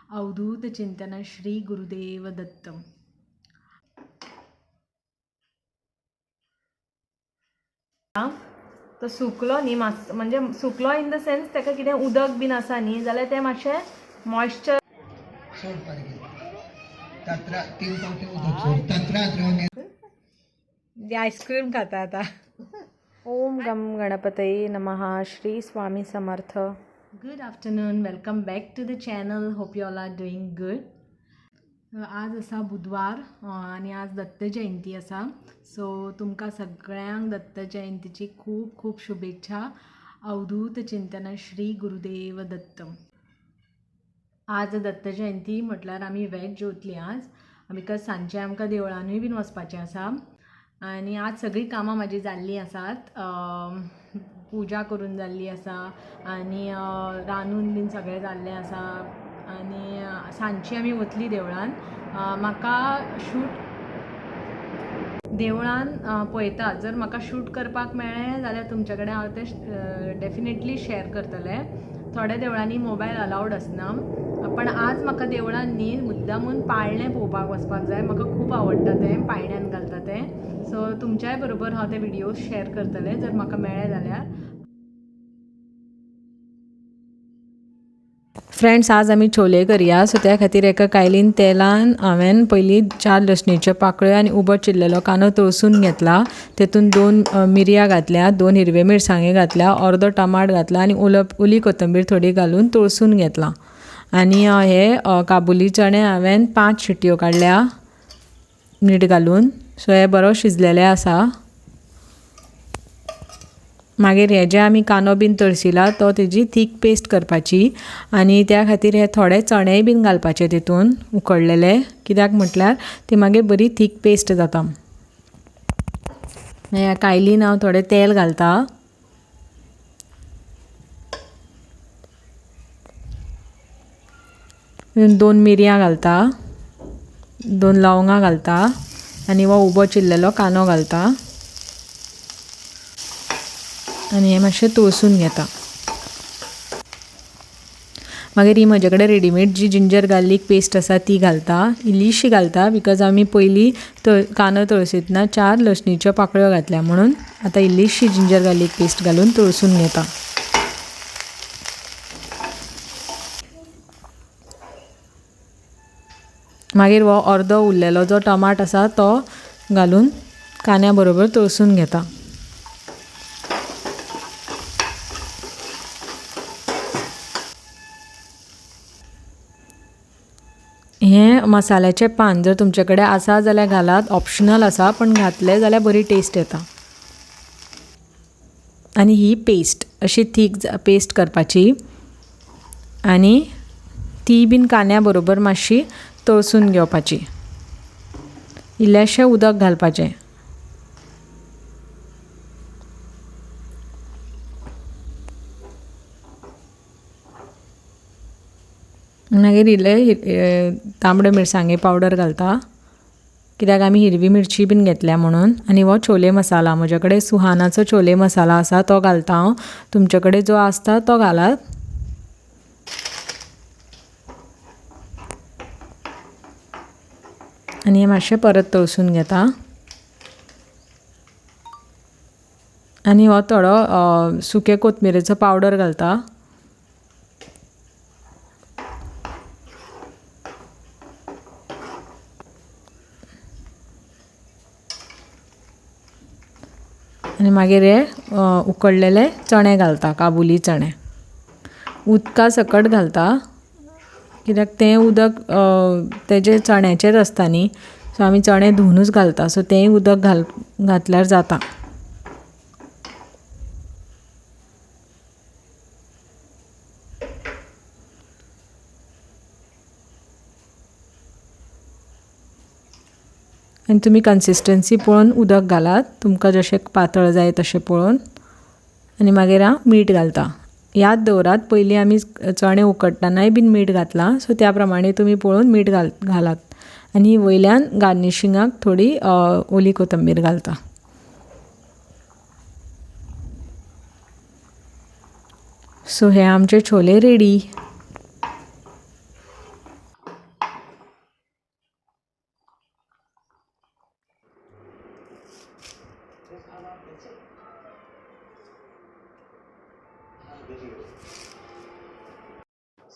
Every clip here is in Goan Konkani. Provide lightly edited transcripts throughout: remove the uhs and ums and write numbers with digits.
अवधूत चिंतन श्री गुरुदेव दत्त. तो सुकलो न्ही मातसो, म्हणजे सुकलो इन the sense ताका कितें उदक बीन आसा न्ही जाल्यार तें मातशें मॉयश्चर आयस्क्रीम खाता आतां. ओम गम गणपतये नमः. Shri Swami Samarth. Good afternoon, welcome back to the channel. Hope you all are doing good. आज आसा बुधवार आनी आज दत्त जयंती आसा. सो तुमकां सगळ्यांक दत्त जयंतीची खूब खूब शुभेच्छा. अवधूत चिंतन श्री गुरुदेव दत्त. आज दत्त जयंती म्हटल्यार आमी वेज जेवतलीं आज, because सांजचें आमकां देवळानूय बीन वचपाचें आसा. आनी आज सगळीं कामां म्हाजी जाल्लीं आसात, पुजा करून जाल्ली आसा आनी रांदून बीन सगळें जाल्लें आसा. आनी सांजची आमी वतलीं देवळान. म्हाका शूट देवळान पळयता, जर म्हाका शूट करपाक मेळ्ळें जाल्यार तुमचे कडेन हांव तें डेफिनेटली शेअर करतलें. थोड्या देवळांनी मोबायल अलावड आसना, पण आज म्हाका देवळान न्ही मुद्दामून पाळणें पळोवपाक वचपाक जाय. म्हाका खूब आवडटा तें, पाळण्यान घालता तें. सो तुमच्याय बरोबर हांव ते व्हिडियोज शेअर करतलें जर म्हाका मेळ्ळें जाल्यार. फ्रेंड्स, आज आमी छोले करया. सो त्या खातीर एका कायलीन तेलान हांवें पयलीं 4 लसणीच्यो पाकळ्यो आनी उबो चिरलेलो कांदो तळसून घेतला. तेतून 2 मिरयां घातल्या, 2 हिरवे मिरसांगे घातल्या, अर्दो टमाट घातला आनी ओली कोथंबीर थोडी घालून तळसून घेतला. आनी हे काबुली चणे हांवें 5 शिटयो काडल्या मीठ घालून. सो हे बरो शिजलेले आसा. मागीर हे जे आमी कांदो बीन तळसिला तो तेजी थीक पेस्ट करपाची आनी त्या खातीर हे थोडे चणेय बीन घालपाचे तितून उकडलेले, कित्याक म्हटल्यार ती मागीर बरी थीक पेस्ट जाता. ह्या कायलीन हांव थोडें तेल घालता. 2 मिरयां घालता, 2 लवंगां घालता आनी हो उबो चिरलेलो कांदो घालता आनी हें मातशें तळसून घेता. मागीर ही म्हजे कडेन रेडीमेड जी जिंजर गार्लीक पेस्ट आसा ती घालता, इल्लीशी घालता because आमी पयलीं कांदो तळसतना 4 लसणीच्यो पाकळ्यो घातल्या म्हणून आतां इल्लीशी जिंजर गार्लीक पेस्ट घालून तळसून घेता. मागीर हो अर्दो उरलेलो जो टमाट आसा तो घालून कांद्या बरोबर तळसून घेता. हें मसाल्याचें पान जर तुमचे कडेन आसा जाल्यार घालात, ऑप्शनल आसा, पण घातलें जाल्यार बरी टेस्ट येता. आनी ही पेस्ट अशी थीक पेस्ट करपाची आनी ती बीन कांद्या बरोबर मातशी तळसून घेवपाची. इल्लेशें उदक घालपाचें. मागीर इल्ले तांबडे मिरसांगे पावडर घालता, कित्याक आमी हिरवी मिरची बीन घेतल्या म्हणून. आनी हो छोले मसाला, म्हजे कडेन सुहानाचो छोले मसाला आसा तो घालता हांव, तुमचे कडेन जो आसता तो घालात. आनी हें मातशें परत तळसून घेता. आनी हो थोडो सुके कोथमिरेचो पावडर घालता. आनी मागीर हे उकडलेले चणे घालता, काबुली चणे उदका सकट घालता, कित्याक तें उदक तेजे चण्याचेच आसता न्ही, सो आमी चणे धुवनूच घालता, सो तेंय उदक घातल्यार जाता. आनी तुमी कन्सिस्टन्सी पळोवन उदक घालात, तुमकां जशें पातळ जाय तशें पळोवन. आनी मागीर हांव मीठ घालता. याद दवरात पयलीं आमी चणे उकडटनाय बीन मीठ घातलां, सो त्या प्रमाणे तुमी पळोवन मीठ घालात. आनी वयल्यान गार्निशिंगाक थोडी ओली कोथंबीर घालता. सो हे आमचे छोले रेडी.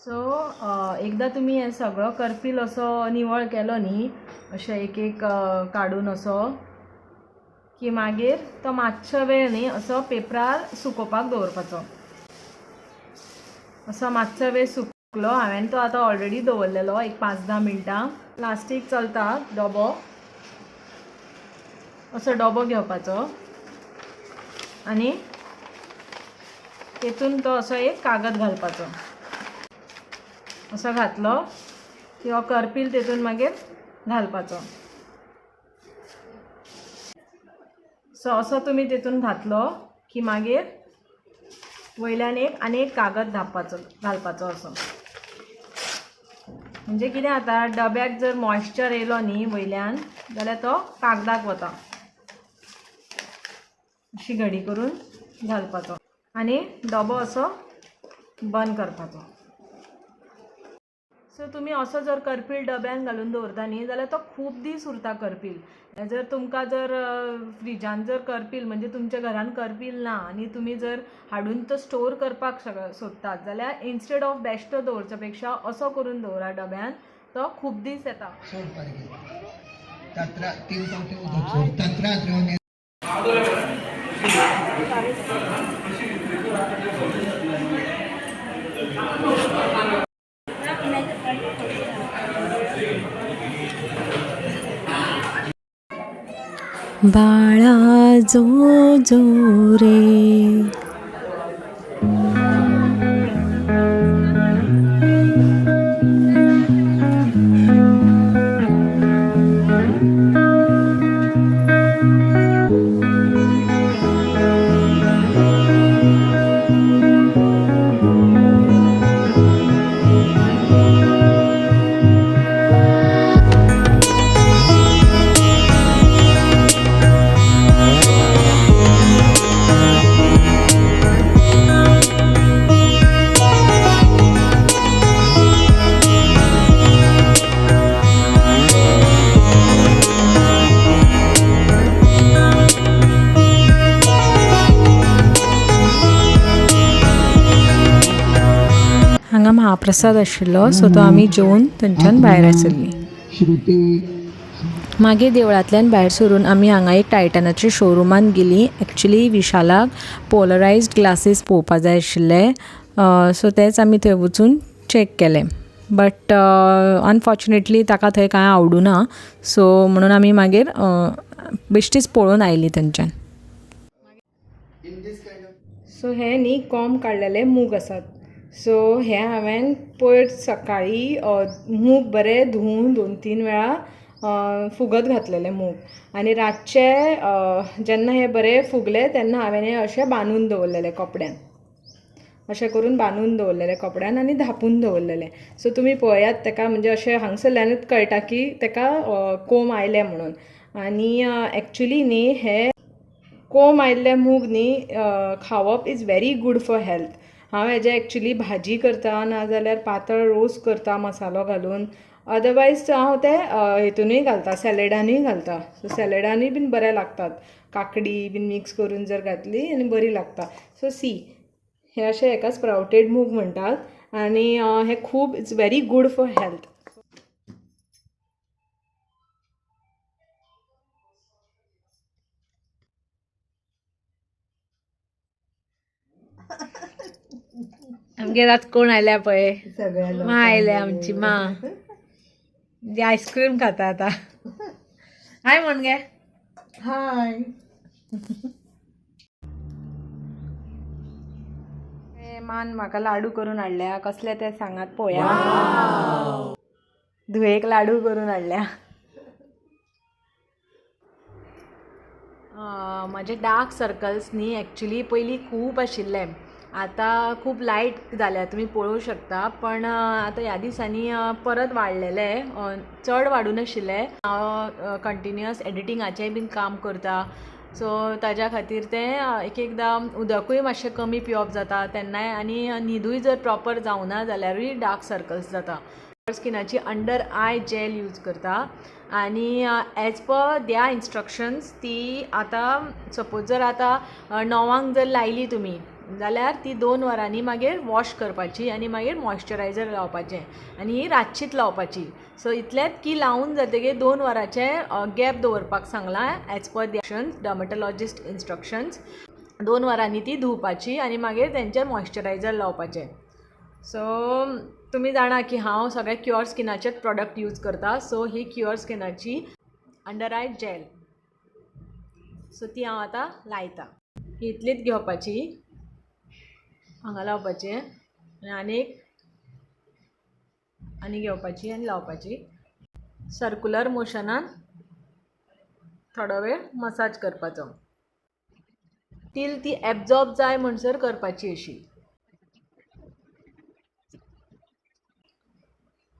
सो एकदां तुमी हें सगळो करपील असो निवळ केलो न्ही, अशें एक एक काडून असो की मागीर तो मातसो वेळ न्ही असो पेपरार सुकोवपाक दवरपाचो. असो मातसो वेळ सुकलो. हांवें तो आतां ऑलरेडी दवरलेलो एक 5-10 मिनटां. प्लास्टीक चलता डबो, असो डबो घेवपाचो आनी तेतून तो असो एक कागद घालपाचो. असो घातलो की हो करपील तेतून मागीर घालपाचो. सो असो तुमी तेतून घातलो की मागीर वयल्यान एक आनी एक कागद धांपपाचो, घालपाचो असो. म्हणजे कितें जाता, डब्याक जर मॉयश्चर येयलो न्ही वयल्यान जाल्यार तो कागदाक वता. अशी घडी करून घालपाचो आनी डबो असो बंद करपाचो. सो तुमी असो जर करपील डब्यान घालून दवरता न्ही जाल्यार तो खूब दीस उरता करपील. जर तुमकां जर फ्रिजान जर करपील, म्हणजे तुमच्या घरान करपील ना आनी तुमी जर हाडून तो स्टोर करपाक सोदतात जाल्यार इन्स्टेड ऑफ बेश्टो दवरच्या पेक्षा असो करून दवरा डब्यान, तो खूब दीस येता. सोड पारखे तत्र तीन पावटी उदक सोड तत्र द्रोणे. बाळा जो जो रे. हांगा महाप्रसाद आशिल्लो, सो तो आमी जेवन थंयच्यान भायर आसरलीं. श्रुती. मागीर देवळांतल्यान भायर सरून आमी हांगा एक टायटनाच्या शोरुमान गेलीं. एक्चुली विशालाक पोलरायज्ड ग्लासीस पळोवपा जाय आशिल्ले, सो तेच आमी थंय वचून चॅक केले, बट अनफॉर्चुनेटली ताका थंय कांय आवडूना. सो म्हणून आमी मागीर बेश्टीच पळोवन आयलीं थंयच्यान. सो हे न्ही कोंब काडलेले मूग आसात. सो हे हांवें पयर सकाळी मूग बरे धुवन 2-3 वेळा फुगत घातलेले मूग आनी रातचे जेन्ना हे बरे फुगले तेन्ना हांवें हे अशे बांदून दवरलेले कपड्यान, अशें करून बांदून दवरलेले कपड्यान आनी धांपून दवरलेले. सो तुमी पळयात तेका, म्हणजे अशें हांगसरल्यानूच कळटा की तेका कोंब आयले म्हणून. आनी एक्चुली न्ही हे कोंब आयिल्ले मूग न्ही खावप is very good for health. हांव हेजे एक्चुली भाजी करता, नाजाल्यार पातळ रोस करता मसालो घालून, अदरवायज हांव ते हेतुनूय घालता, सॅलेडानूय घालता. सो सॅलेडानूय बीन बरें लागतात, काकडी बीन मिक्स करून जर घातली आनी बरी लागता. सो सी हे अशे हेका स्प्रावटेड मूग म्हणटात आनी हे खूब it's very good for health. आमगेर आज कोण आयल्या पळय, मा आयल्या आमची मा. ती आयस्क्रीम खाता आता. हाय म्हण गे. हाय. मान म्हाका लाडू करून हाडल्या, कसले ते सांगात पळोवया. धुयेक लाडू करून हाडल्या. म्हाजे डार्क सर्कल्स न्ही एक्चुली पयलीं खूब आशिल्ले, आतां खूब लायट जाल्या, तुमी पळोवंक शकता. पण आतां ह्या दिसांनी परत वाडलेले, चड वाडूं नाशिल्ले. हांव कंटिन्युअस एडिटिंगाचेंय बीन काम करता, सो ताज्या खातीर तें एक एकदां उदकूय मातशें कमी पिवप जाता तेन्नाय, आनी न्हिदूय जर प्रोपर जावना जाल्यारूय डार्क सर्कल्स जाता. स्किनाची अंडर I gel use करता आनी एज पर त्या इन्स्ट्रक्शन्स ती आतां सपोज जर आतां णवांक जर लायली तुमी जाल्यार ती 2 वरांनी मागीर वॉश करपाची आनी मागीर मॉयश्चरायजर लावपाचें आनी ही रातचीच लावपाची. सो इतलेंच की लावन जातकीर 2 वरांचें गॅप दवरपाक सांगलां as per the dermatologist instructions. 2 वरांनी ती धुवपाची आनी मागीर तेंचेर मॉयश्चरायजर लावपाचें. सो तुमी जाणा की हांव सगळे क्युअर स्किनाचेच प्रोडक्ट यूज करता. सो ही क्युअर स्किनाची अंडर I gel, सो ती हांव आतां लायता. ही इतलीच घेवपाची, हांगा लावपाचें आनी आनीक आनी घेवपाची आनी लावपाची. सर्कुलर मोशनान थोडो वेळ मसाज करपाचो, टील ती एब्जॉर्ब जाय म्हणसर करपाची अशी.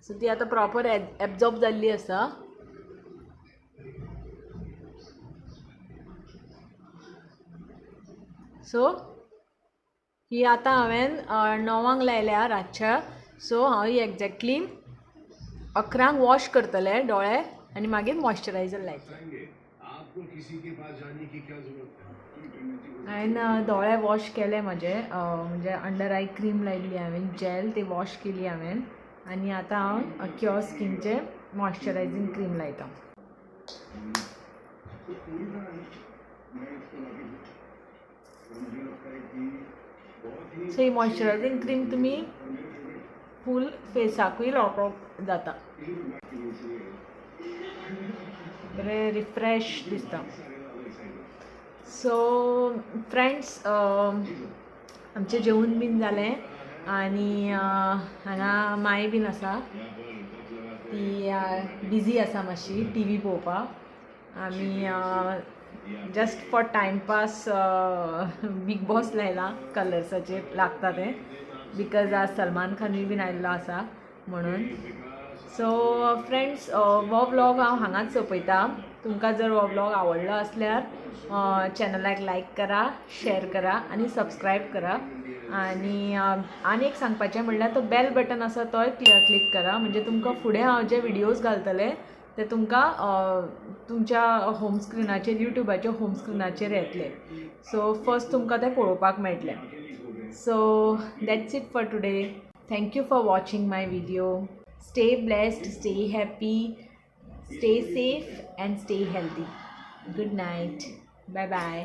सो ती आतां प्रॉपर एब्जॉर्ब जाल्ली आसा. सो ही आतां हांवें 9आंक लायल्या रातच्या. सो हांव ही एग्जॅक्टली 11आंक वॉश करतलें दोळे आनी मागीर मॉयश्चरायजर लायतलें. आपको किसी के पास जाने की क्या जरूरत है? हांवें दोळे वॉश केले म्हजे, म्हणजे अंडर I cream लायली हांवें, जेल ती वॉश केली हांवें आनी आतां हांव क्युअर स्किनचें मॉयश्चरायजींग क्रीम लायता. तो पूरी तरह नहीं, मैं इसको वाकिफ हूँ और मुझे लगता है कि बहुत ही सो ही मॉयश्चरायजींग क्रीम तुमी और मेरे फेवरेट फूल फेसाकूय लावपाक जाता. किसी बरें रिफ्रेश दिसता. सारे ज़्यादा एक्साइटेड. सो फ्रेंड्स, आमचें जेवण बीन जालें आनी हांगा मांय बीन आसा. ती बिजी आसा मातशी टीवी पळोवपाक. आमी just for timepass big boss लायला, कलर्साचेर लागता तें, because आज सलमान खानूय बीन आयिल्लो आसा म्हणून. सो फ्रेंड्स, हो व्लॉग हांव हांगाच सोंपयता. तुमकां जर हो व्लॉग आवडलो आसल्यार चॅनलाक लायक करा, शेअर करा आनी सबस्क्रायब करा. आनी आनी एक सांगपाचें म्हणल्यार तो बेल बटन आसा, तोय क्लिक करा, म्हणजे तुमकां फुडें हांव जे विडियोज घालतलें ते तुमकां तुमच्या होम स्क्रिनाचेर, युट्यूबाच्या होम स्क्रिनाचेर येतले. सो फर्स्ट तुमकां तें पळोवपाक मेळटलें. So that's it for today. Thank you for watching my video. Stay blessed, stay happy, stay safe and stay healthy. Good night. Bye bye.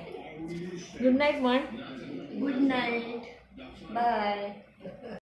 Good night म्हण. Good night, bye.